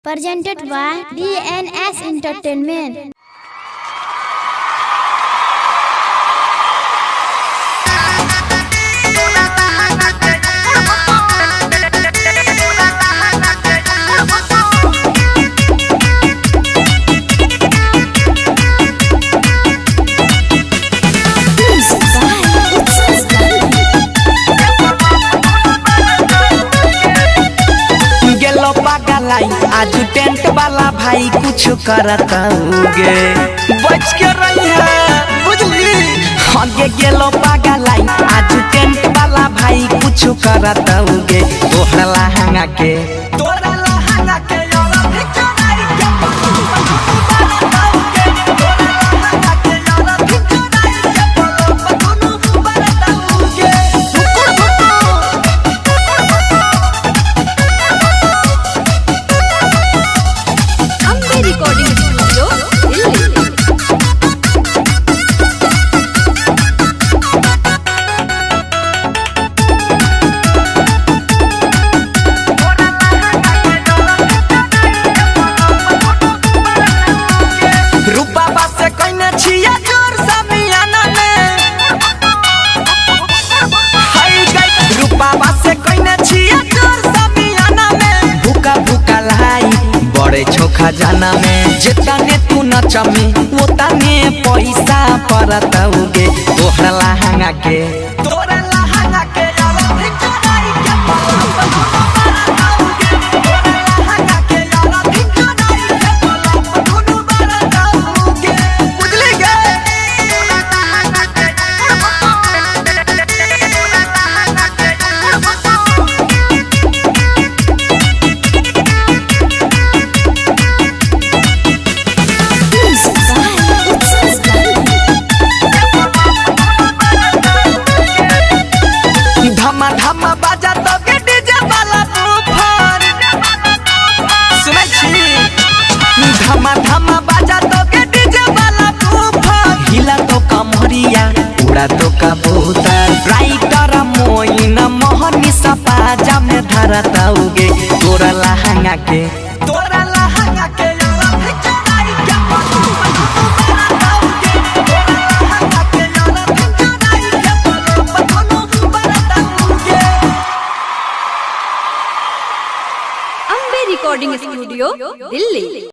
Presented by DNS Entertainment. गेलो पागलाई आज tent वाला भाई कुछ करता उगे बच के रही है बुझली। हगे गेलो पागलाई आज टेंट वाला भाई कुछ करता उगे तोहरा लहंगा के तोरा लहंगा के यारा भिचराई के पलू पलू बरता उगे तोरा लहंगा के यारा भिचराई के पलू पलू बरता उगे भुकुर भुकुर। Ambe recording studio Delhi. रूपा से कहने छिया जोर समियाना में हाय गई। रूपा से कहने छिया जोर समियाना में भूखा भूखा लाई बड़े छोखा जाना में जितने तू नचमी उतने पैसा परत उगे तोहरा लहंगा के तोरा लहंगा के यारा भिचराई के पलू पलू बरता उगे तोरा लहंगा के यारा भिचराई के पलू पलू बरता उगे बुझली गे। धमा धमा बाजा तो के डीजे वाला तूफान सुनै छी। धमा धमा बाजा तो के डीजे वाला तूफान हिला तो कमरिया उड़ा तो कबूतर राइटर मोइन मोहनी सपा जामे धरता उगे तोरा लहंगा के तोरा लहंगा के यारा भिचराई के पलू पलू बरता उगे तोरा लहंगा के यारा भिचराई के पलू पलू बरता उगे। Ambe recording studio Delhi.